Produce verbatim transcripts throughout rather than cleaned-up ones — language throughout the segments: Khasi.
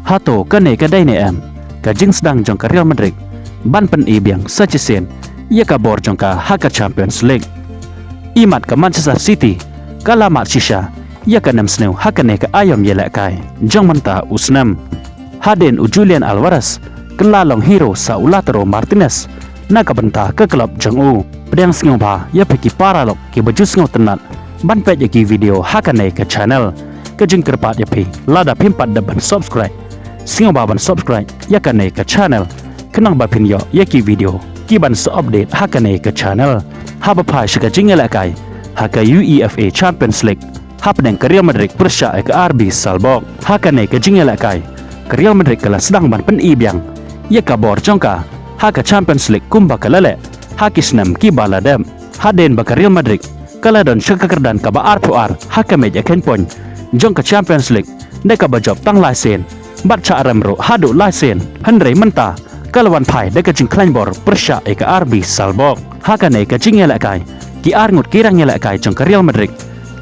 Hato kane ka dei ne em ka jingsdang jong ka Real Madrid ban pyni biang sa shisien ïa ka bor jong ka ha ka Champions League? Imat ka Manchester City ka la mad shisha ïa ka nemsniew ha kane ka aïom ïalehkai jong mynta u snem. Hadien u Julian Alvarez kylla long hero sa u Lautaro Martinez na ka bynta ka club jong u. Pdiang sngewbha ïa phi ki paralok kiba ju sngewtynnat ban peit ïa ki video ha kane ka channel. Ka jingkyrpad ïa phi, lada phim pat dep ban subscribe, sngewbha ban subscribe ïa kane ka channel, khnang ba phin ïoh ïa ki video kiban sa update ha kane ka channel. Haba phai sha ka jingïalehkai ha ka UEFA Champions League hapdeng ka Real Madrid pyrshah ïa ka R B Salzburg. Ha kane ka jingïalehkai, ka Real Madrid ka la sdang ban pyni biang ïa ka bor jong ka ha ka Champions League kumba ka la leh ha ki snem kiba la dep. Hadien ba ka Real Madrid ka la don sha ka kyrdan kaba arphew ar ha ka mej ïakheiñ point jong ka Champions League da kaba jop tang lai sien bad shah rem ruh haduh lai sien, hynrei mynta ka la wan phai da ka jingkhlaiñ bor pyrshah ïa ka R B Salzburg. Ha kane ka jingïalehkai, ki arngut ki rangïalehkai jong ka Real Madrid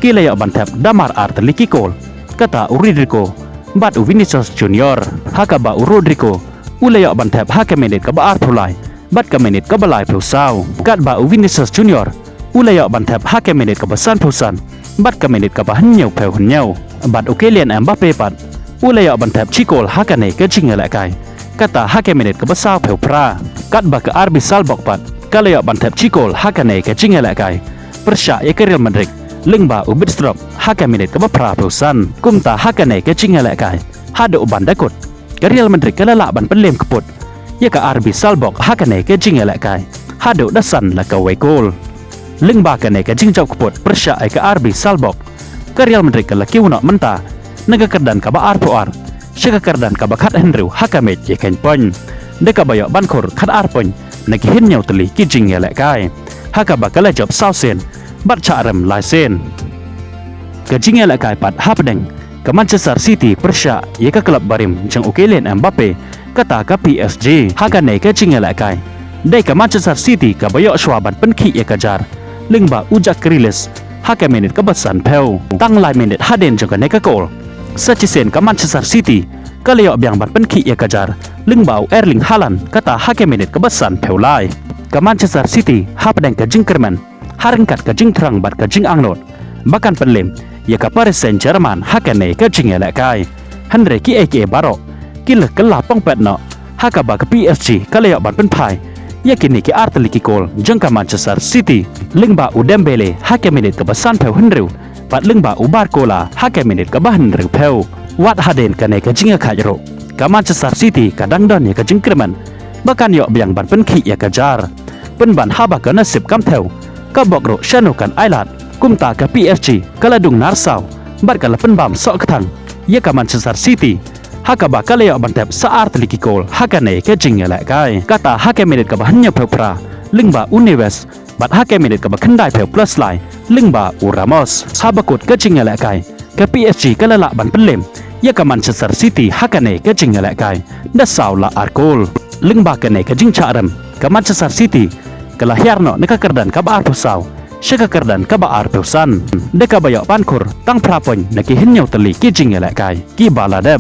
ki la ïoh ban thep da mar ar tylli ki kol, kata u Rodrygo bad u Vinicius Junior. Ha kaba u Rodrygo u la ïoh ban thep ha ka minit kaba arphew lai bad ka minit kaba laiphew saw, katba u Vinicius Junior u la ïoh ban thep ha ka minit kaba sanphew san bad ka minit kaba hynñiewphew hynñiew. Bad u Kylian Mbappe pat u la ïoh ban thep shi kol ha kane ka jingïalehkai, kata ha ka minit kaba sawphew phra. Katba ka R B Salzburg pat ka la ïoh ban thep shi kol ha kane ka jingïalehkai pyrshah ïa ka Real Madrid, lyngba u Bidstrup ha ka minit kaba phraphew san. Kumta ha kane ka jingïalehkai, haduh ban da kut, ka Real Madrid ka la lah ban pynlem kput ïa ka R B Salzburg ha kane ka jingïalehkai haduh da san la kawei kol. Lyngba kane ka jingjop kput pyrshah ïa ka R B Salzburg, ka Real Madrid ka la kiew noh mynta na ka kyrdan kaba arphew ar sha ka kyrdan kaba khathynriew ha ka mej ïakheiñ point, da kaba ïoh ban khur khatar point na ki hynñiew tylli ki jingïalehkai, ha kaba ka la jop saw sien bad shah rem lai sien. Ka jingïalehkai pat hapdeng ka Manchester City pyrshah ïa ka club barim jong u Kylian Mbappe, kata ka P S G. Ha kane ka jingïalehkai, dei ka Manchester City kaba ïoh shuwa ban pynkhih ïa ka jar lyngba u Jack Grealish ha ka minit kaba sanphew. Tang lai minit hadien jong kane ka kol, sa shisien ka Manchester City ka la ïoh biang ban pynkhih ïa ka jar lyngba u Erling Haaland, kata ha ka minit kaba sanphew lai. Ka Manchester City hapdeng ka jingkyrmen ha ryngkat ka jingthrang bad ka jingangnud ba kan pynlem ïa ka Paris Saint-Germain ha kane ka jingïalehkai, hynrei kiei kiei baroh ki la kylla pongpet noh, ha kaba ka P S G ka la ïoh ban pynphai ïa kine ki ar tylli ki kol jong ka Manchester City, lyngba u Dembele ha ka minit kaba sanphew hynriew bad lyngba u Barcola ha ka minit kaba hynriewphew. Wat hadien kane ka jingïakhaid ruh, ka Manchester City ka dang don ïa ka jingkyrmen ba kan ïoh biang ban pynkhih ïa ka jar, pynban haba ka nasib kam thew ka bok ruh shano kan ailad. Kumta ka P S G ka la dung narsaw bad ka la pynbam sohkthang ïa ka Manchester City, ha kaba ka la ïoh ban thep sa ar tylli ki kol ha kane ka jingïalehkai, kata ha ka minit kaba hynñiewphew phra lyngba u Neves bad ha ka minit kaba khyndaiphew plus lai lyngba u Ramos. Haba kut ka jingïalehkai, ka P S G ka la lah ban pynlem ïa ka Manchester City ha kane ka jingïalehkai da saw la ar kol. Lyngba kane ka jingshah rem, ka Manchester City ka la hiar noh na ka kyrdan kaba arphew saw sha ka kyrdan kaba arphew san, da kaba ïoh ban khur tang phra point na ki hynñiew tylli ki jingïalehkai kiba la dep.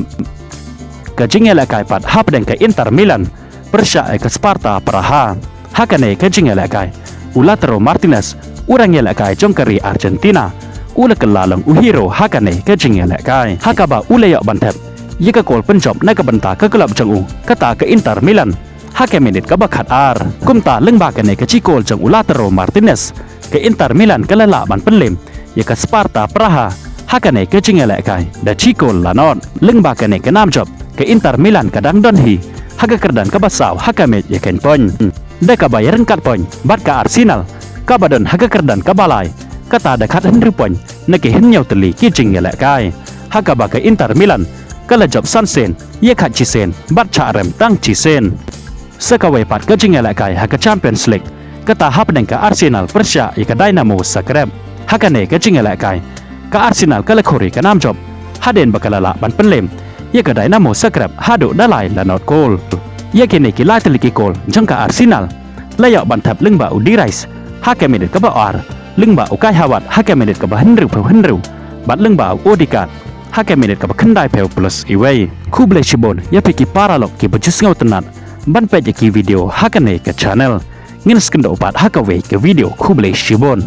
Ka jingïalehkai pat hapdeng ka Inter Milan pyrshah ïa ka Sparta Praha. Ha kane ka jingïalehkai, u Lautaro Martinez, u rangïalehkai jong ka ri Argentina, u la kylla long u hero ha kane ka jingïalehkai, ha kaba u la ïoh ban thep ïa ka kol pynjop na ka bynta ka club jong u, kata ka Inter Milan, ha ka minit kaba khatar. Kumta lyngba kane ka shi kol jong u Lautaro Martinez, ka Inter Milan ka la lah ban pynlem ïa ka Sparta Praha ha kane ka jingïalehkai da shi kol la nod. Lyngba kane ka nam jop, ka Inter Milan ka dang don hi ha ka kyrdan kaba saw ha ka mej ïakheiñ point, da kaba ïaryngkat point bad ka Arsenal kaba don ha ka kyrdan kaba lai, kata da khathynriew point na ki hynñiew tylli ki jingïalehkai, ha kaba ka Inter Milan ka la jop san sien, ïakhaid shisien bad shah rem tang shisien. Sa kawei pat ka jingïalehkai ha ka Champions League, kata hapdeng ka Arsenal pyrshah ïa ka Dynamo Zagreb. Ha kane ka jingïalehkai, ka Arsenal ka la khur ïa ka nam jop hadien ba ka la lah ban pynlem ïa ka Dynamo Zagreb haduh da lai la nod kol. Ïa kine ki lai tylli ki kol jong ka Arsenal la ïoh ban thep lyngba u Depay ha ka minit kaba ar, lyngba u Kai Havertz ha ka minit kaba hynriewphew hynriew, bad lyngba u Odegaard ha ka minit kaba khyndai phew plus iwei. Khublei shibun ïa phi ki paralok kiba ju sngewtynnat ban peit ïa ki video ha kane ka channel. Ngin sa kynduh pat ha kawei ka video, khublei shibun.